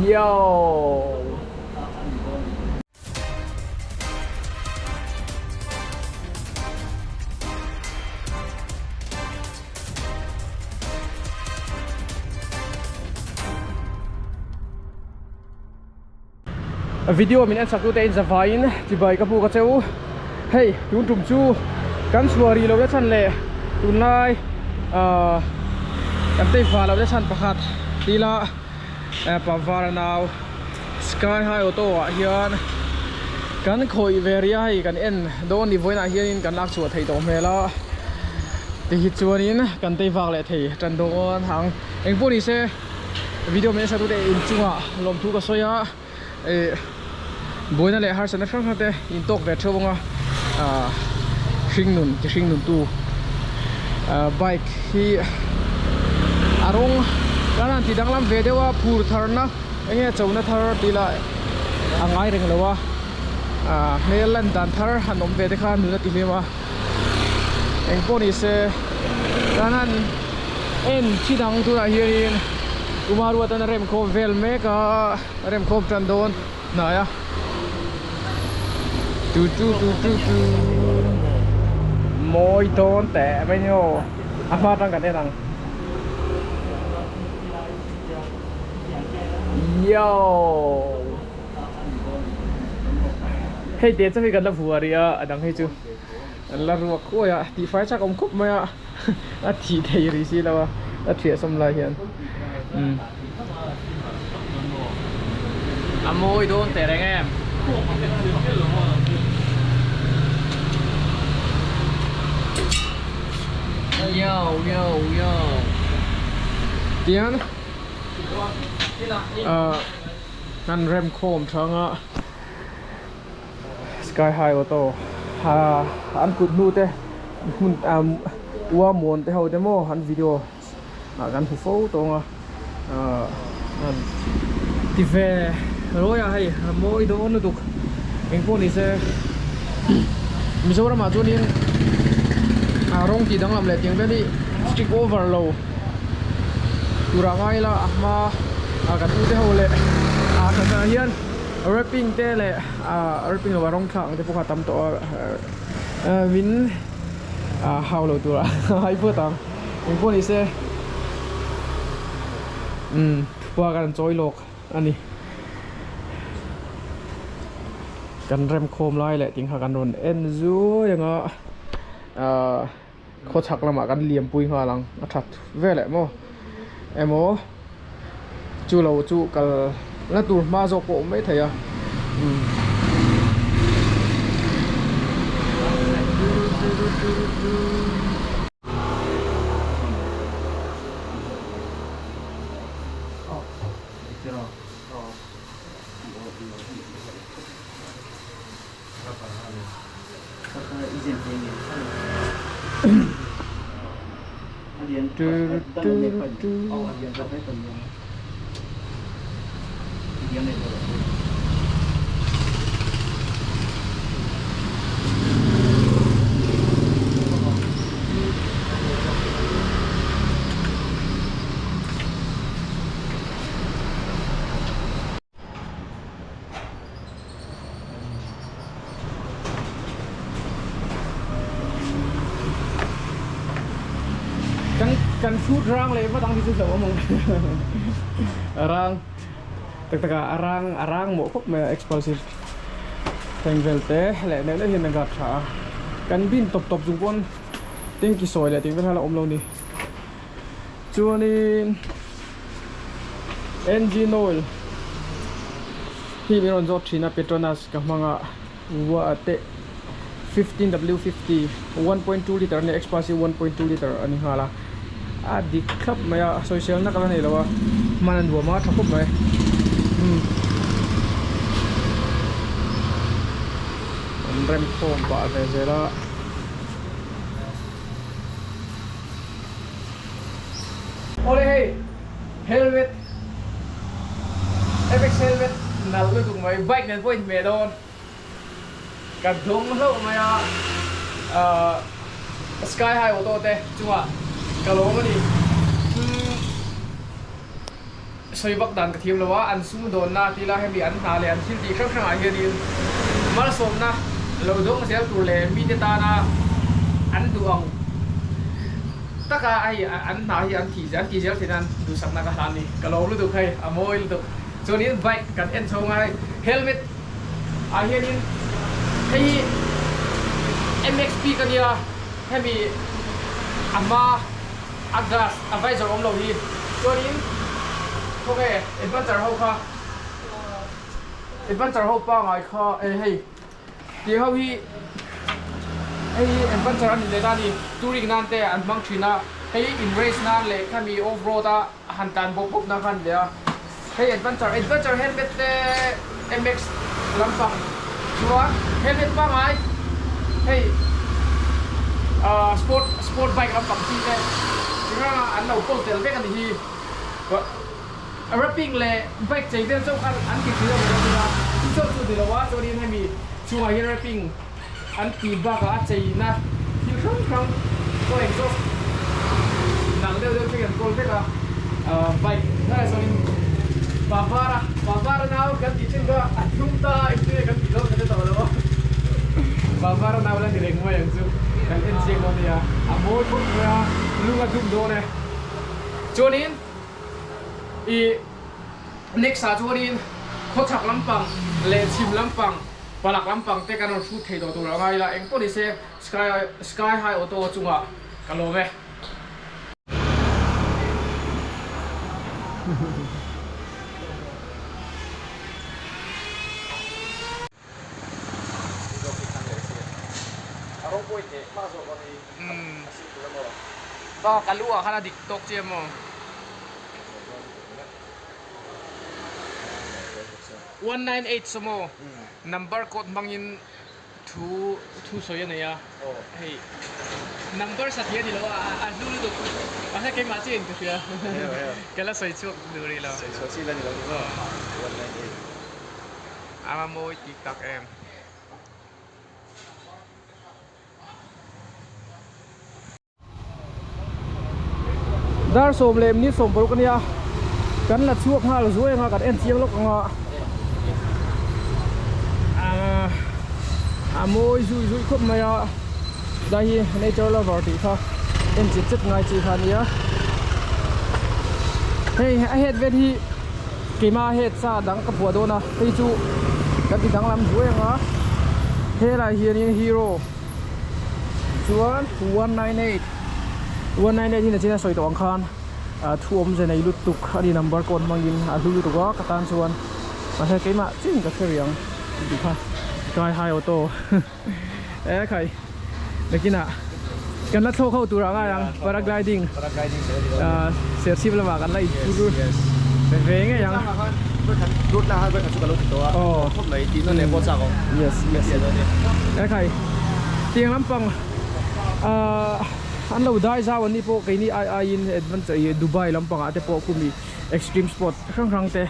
Yo! Video min en sak tute in zavaiin chibai ka buk a che u. Hei tun tum chu kan chhuah rih lohna chhan leh tunlai ahh kan tei fah lohna chhan pakhat tila Pavara nau Sky High Auto ah hian kan khawih ve rih a, hei kan en dawn ni vawiinah hianin kan lak chhuah theih tawh hmel a ti hi chuanin kan tei vak leh thei tan dawn ang engpawh ni se video min en sak tute inchungah lawmthu ka sawi a. Ih buaina leh harsatna hrang hrang te in tawk ve theuh ang a ah hringnun ti hringnun tu ah bike hi a rawng kan han ti danglam ve deuh a phur thar na enge chona thar tih lah a ngai reng lo a ah hmel lan dan thar han awm ve te kha nun a ti hlim a engpawh ni se kan han en thi dang tunah hianin Umaruatan a remkhawm vel mek a. A rem khawp tan dawn hnai a tu tu tu tu tu mawi dawn teh mai ni aw a hma atang kan en ang yo hei te chu hei kan la vua rih a a dang hi chu an la ruak khuai a tihfai chak awm khawp mai a a thih thei rih si lo a a thiah sawm lai hian umm. A mawi dawn teh reng em? Yo yo yo. Tian ah kan rem khawm thang a Sky High Auto ah an kut hnu te hmun ah ua muan te ho te maw an video ah kan hmu fo tawng a ahh an ti ve rawi a hei a mawi dawn lutuk engpawh ni se Mizoram ah chuanin ah rawng tih danglam leh tiang vel hi strict over lo tur ah ngai ila a hma ah kan ute ho leh ah ah hian wrapping te leh ah wrapping lo ah rawng thlak ang te pawh kha a tam tawh a min ah hau lo tur ah ngai phawt ang. Engpawh ni se umm thupa kan chawi lawk a ni kan rem khawm lai leh tih kha kan rawn en zui ang a ahh khawchhak lamah kan liam pui nghal ang a that veleh maw emaw chu lo chu kal la tur hma zawk pawh a awm mai thei a umm. Kan kan shoot rang leh vat ang hi chu hlauh awm ang rang tak tak ah a rang a rang mawh khawp mai a explosive thleng vel te leh neuh neuh hian a guard tha a kan bin tawp tawp chung pawn tanky sawi leh tih vel kha a la awm lo ni chuanin engine oil hi min rawn zawt thin a Petronas ka hmang a ua te 15W50 1.2 liter a ni Xpass hi 1.2 liter a ni nghal a a dik thlap mai a sawisel na ka la nei lo a hman a nuam a tha khawp mai umm an rem khawm pah ve zel a. Awle hei helmet FX helmet nalh lutuk mai bike nen pawh inhmeh dawn ka dawng hlauh mai a ahh sky high auto te chungah ka lawm a ni. sawi vak dan ka thiam lo a, an sumdawnna tila hemi an hna leh an thil tih hrang hrangah hianin malsawmna lo dawng zel tur leh mite tana an duh ang taka hei an hna hi an tih an tih zel theih nan duhsakna ka hlan ni. Ka lawm lutuk hei, a mawi lutuk. Chuanin bike kan en chho ngai helmet ah hianin hei hi MXP ka nia hemi a hma a glass a visor awm lo hi chuanin khawnge adventure ho kha adventure ho pangai kha e hei tih ho hi hei hi adventure a ni leh ta a ni touring nan te an hmang thin a hei in race nan leh khami off road a a han tan bawk bawk na kha a ni leh a hei adventure adventure helmet te mx lampang chuan helmet pangai hei ah sport sport bike lampang chi te chi hrang hrang an lo kawl tel vek a ni hi wrapping leh bike chei vel chauh khan an ti thin a ni lo a chu chauh chu ni lo a chuanin hemi chungah hian wrapping an tih bakah a cheina thil hrang hrang chaw exhaust nalh deuh deuh thleng an kawl vek a bike hnaiah chuanin Pavara Pavara nau kan tih thin kha a tlum ta a engtin nge kan tih dawn ka hre tawh lo a Pavara nau la ni reng mai ang chu kan en chiang dawn nia a mawi khawp mai a lung a dum dawn e chuanin ih next ah chuanin khawchhak lampang leh chhim lampang Palak lampang te kan rawn hrut thei tawh tur a ngai ila, eng pawh ni se Sky Sky High Auto chungah ka lawm e. Ba ka lu ah khan a dik tawk chiah maw? 198 saw maw number code hmangin thu thu sawi a nei a hei number satliah a ni lo a a hlu lutuk mahse keimah chiah in ka hria ka la sawi chhuak duh rih lo sawi chhuah chi la ni lo ni maw 198 a va mawi tik tak em. Dar sawm leh ni 60 a nia kan la chhuak nghal zuai anga kan en chiang lawk anga ah a mawi zui zui khawp mai a tlai hi nature lover tih kha en chet chet ngai chi kha a nia hei a head vel hi keimah a head sa dang ka phuah dawn a hei chu kan ti danglam zuai anga helai hianin hero. Chuan 198 198 hi nachin a sawi tawh ang khan ah thu awmze nei lutuk a ni number code hmangin a hlu lutuk a ka tan chuan mahse keimah chin ka hre riang tih kha kai hai auto e khai nakinah kan la thlawk ho tur ah ngai ang paragliding ah serchhip lamah kan la inphur ve ngei ang aw yes yes e khai tiang lampang ah an lo dai zau an ni pawh keini ai aiin adventure ih Dubai lampangah te pawh khumi extreme sport hrang hrang te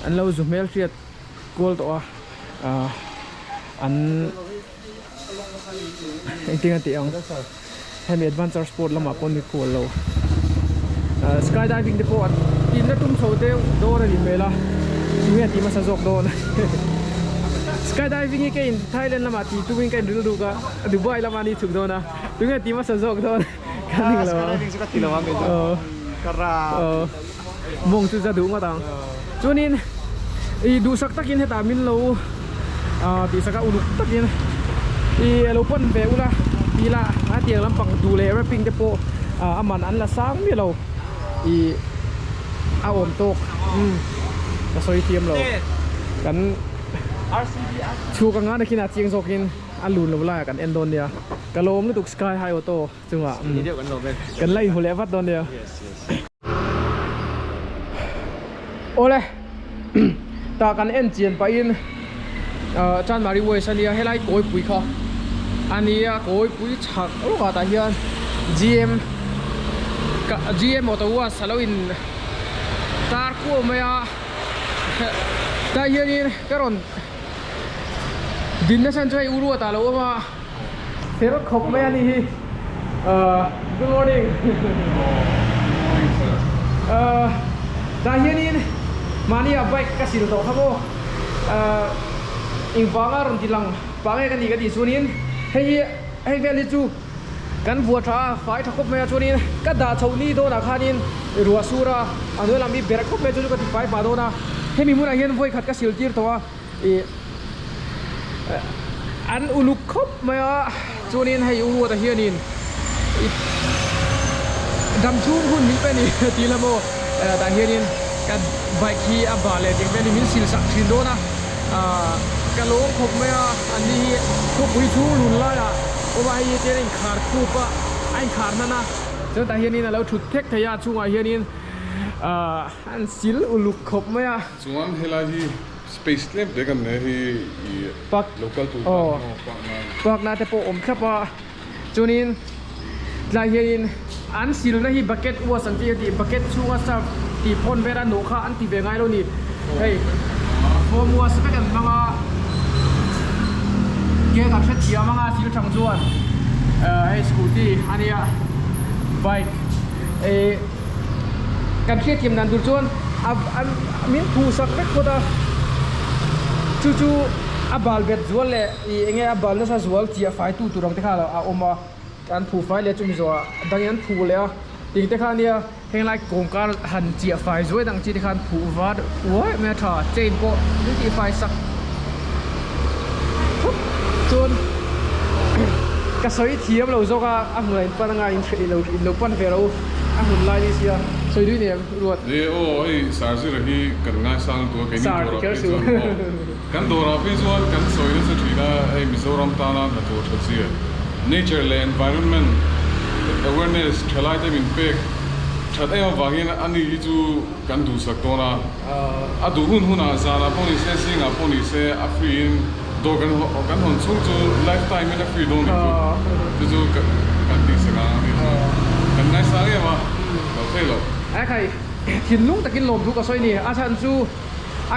an lo zu hmel hriat kual tawh a ah an engtin a tih ang hemi adventure sport lamah pawh ni kual lo ah sky diving te pawh an inla tum chho deuh dawn a nih hmel a tunge a tih hmasa zawk dawn sky diving hi keiin Thailand lamah tih tumin ka inrilruk a Dubai lamah ni chhuk dawn a tunge a tih hmasa zawk dawn ka ning lo ang aw mawng chu za duh ngawt ang chuanin ih duhsak takin hetah min lo ah tihsak a uluk takin ih alo pan ve ula tih lah a tiang lampang duh leh wrapping te pawh ah a man an la sang miah lo ih a awm tawk umm ka sawi thiam lo kan chhuk anga nakinah chiang zawkin a lun lo laiah kan en dawn nia ka lawm lutuk sky high auto chungah kan la inhmu leh vat dawn nia. Awle tah kan en chian pahin ah Chanmari West ania helai kawipui kha ania kawipui chhak lawkah tah hian GM GM auto wash alo in tar kuau mai a tah hianin ka rawn din nasa chu hei u ruat ah alo awm a fel khawp mai a ni hi ahh good morning ahh. Tah hianin mahnia bike ka sil tawh kha maw engvanga rawn ti lang pah nge ka nih ka tih chuanin hei hi hei vel hi chu kan vuah tha a fai tha khawp mai a chuanin ka dah chhoh ni dawnah khanin ruah sur a a hnuai lam hi berh khawp mai chu chu ka ti fai pah dawn a hemi hmunah hian vawi khat ka sil tir tawh a ih an uluk khawp mai a chuanin hei u ruata hianin ih dam chhung hun min pe a ni tih la maw tah hianin ka bike hi a bah leh ding vel hi min sil sak thin dawn a ah ka lawm khawp mai a an ni hi khawpui chhung lun laiah awm a hei hi chuan a inkhar khup a a inkhar hnan a chuan tah hianin a lo thut thek thei a a chhungah hianin ah an sil uluk khawp mai a. Chuan helai hi Space tlem te kan nei hi i Park local tur aw tan emaw park nan. Park na te pawh awm thlap a chuanin tlai hianin an silna hi bucket wash an tih a tih bucket chhunga surf tih phawn vel a nawh kha an ti ve ngai lo ni hei foam wash vek an hmang a ke kan hrethiam anga sil thang chuan hei scooty a nia bike eh. Kan hriatthiam dan tur chuan a an min phuhsak vek phawt a, chu chu a bal bet zual leh ih eng nge a bal nasa zual chiah fai tu tur ang te kha a awm a, an phuh fai leh chumi zawhah dangin an phuh leh a, tih te kha ania henglai kawngkar han chiah fai zuai dang chi te khan phuh var uai mai a tha, chain pawh min tih fai sak thawk chuan ka sawi thiam lo zawk a, a hmunah in pan anga in hre ilo in lo pan ve ro a hmun lai ni sia sawi dui nei ang ruat. Ni aw hei Sarzira hi kan ngaisang lutuk a keini Sar dawrah kher phei su. chuan aw kan dawrah phei chuan kan sawi nasa thin a hei Mizoram tana hnathawh tha zia nature leh environment awareness thalai te min pek that em avangin ani hi chu kan duhsak dawn a, a duh hun hunah zanah pawh ni se, zingah pawh ni se a free in dawr kan kan hawn chhung chu life time in a free dawn nih chu, chu chu kan tihsak ang a nih chu, kan ngaisang em a, lo thei lo. A khai, thinlung takin lawmthu ka sawi ni, a chhan chu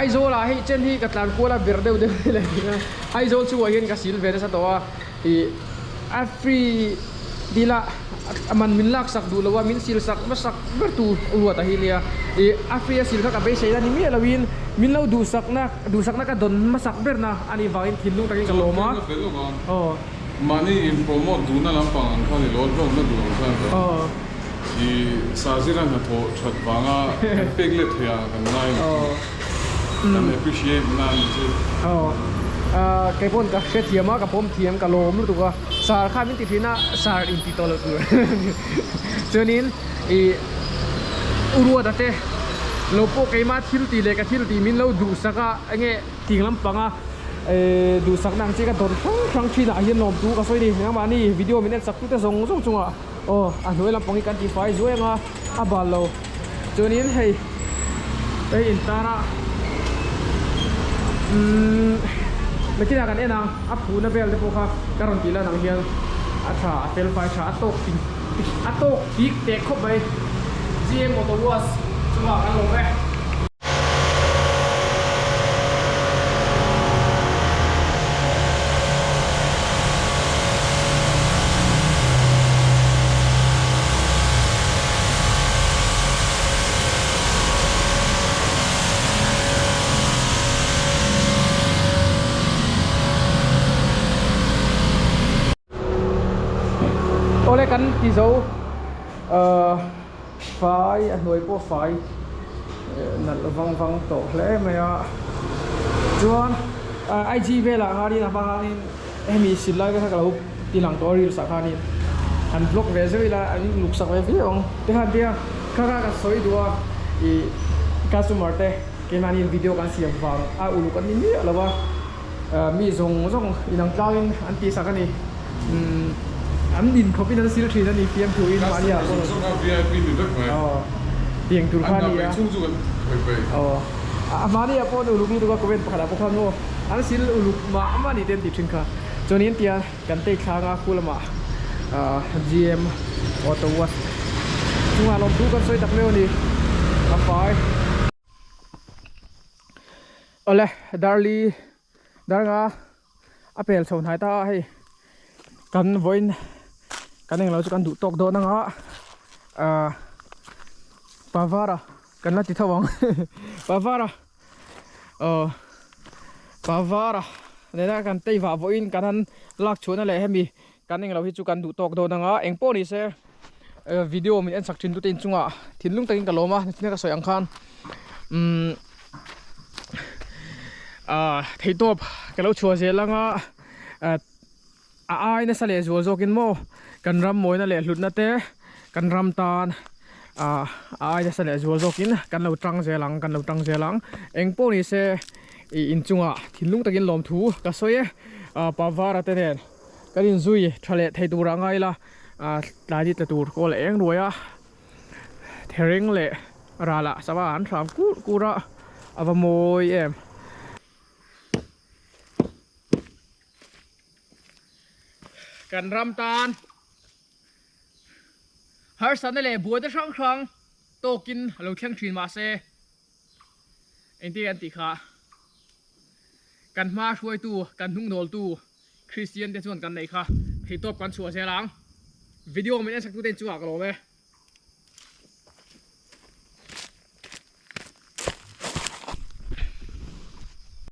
Aizawl ah hei chen hi ka tlan kual a ber deuh deuh hi leh nia, Aizawl chungah hian ka sil ve nasa tawh a, ih a free Dil a a man min lak sak duh lo a, min sil sak hmasak ber tu ruat a hi nia. Ih a free a sil kha ka beisei la ni miah lo in min lo duhsakna duhsakna ka dawn hmasak ber na a nih vangin thinlung takin ka lawm a. Aw. Mahni in promote duhna lampang ang kha ni lo, hlawkna duh ang khan ka ih sazira hnathawh that vanga kan pek let thei ang kan ngai a ni chu. Kan appreciate na a ni chu. Aw kei pawn ka hrethiam a, ka pawm thiam, ka lawm lutuk a. Sar kha min ti thin a, sar in ti tawh loh tur. Chuanin ih U Ruata te lo pawh keima thil tih leh ka thil tih min lo duhsak a, enge ting lampang a duhsakna ang chi ka dawn hrang hrang thin ah hian lawmtu ka sawi a ni. Nangmahni video min en sak tute zawng zawng chungah aw a hnuai lampang hi kan ti fai zuai ang a, a bal lo. Chuanin hei hei intar a umm nakinah kan en ang a phuhna vel te pawh kha ka rawn tih lan ang hian a tha a fel fai tha a tawk ping a tawk pik teh khawp mai GM Auto Wash chungah kan lawm e. Awle kan ti zo ahh fai a hnuai pawh fai nalh vang vang tawh hle mai a chuan IG velah khanin a hma khanin Hemi sil lai kha ka lo ti lang tawh a reels ah khanin han vlog ve zeuh ila an luk sak ve viau ang te khan tia kha kha ka sawi duh a ih customer te keimahni video kan siam vang a uluk an ni miah lo a mi zawng zawng inang tlangin an tih sak a ni umm an in khawp in an sil thin a ni fiamthu in mahni ah pawh aw tiang tur kha a ni a aw a mahni ah pawh uluk lutuk a comment pakhat ah pawh khan maw. An sil uluk mah mah ni te an tih thin kha. Chuanin tia kan tei thlang a khu lamah GM Auto Wash chungah lawmthu kan sawi tak meuh a ni a fai. Awle Darli Darnga a pel chho hnai ta a hei kan vawiin kan englo chu kan duh tawk dawn anga Pavara. Kan la ti tho ang Pavara aw Pavara nena kan tei vah vawiin kan han lak chhuahna leh hemi kan englo hi chu kan duh tawk dawn anga eng pawh ni se video min en sak thin tute inchungah thinlung takin ka lawm a nichina ka sawi ang khan umm ah theihtawp ka lo chhuah zel anga A ai nasa leh zual zawkin maw kan ram mawina leh hlutna te kan ram tan ah a ai nasa leh zual zawkin kan lo tang zel ang kan lo tang zel ang eng pawh ni se ih inchungah thinlung takin lawmthu ka sawi e ah pavara te nen kan inzui tha leh thei turah ngai ila ah tlai ni tla tur kawl a eng ruai a thereng leh ralah sava an hram kur kur a a va mawi em. Kan ram tan harsatna leh buaina hrang hrang tawkin a lo thleng thin mahse engtin an tih kha kan hma hruaitu kan hnungnawltu Kristian te chuan kan neih kha theihtawp kan chhuah zel ang video min en sak tute in chungah ka lawm e.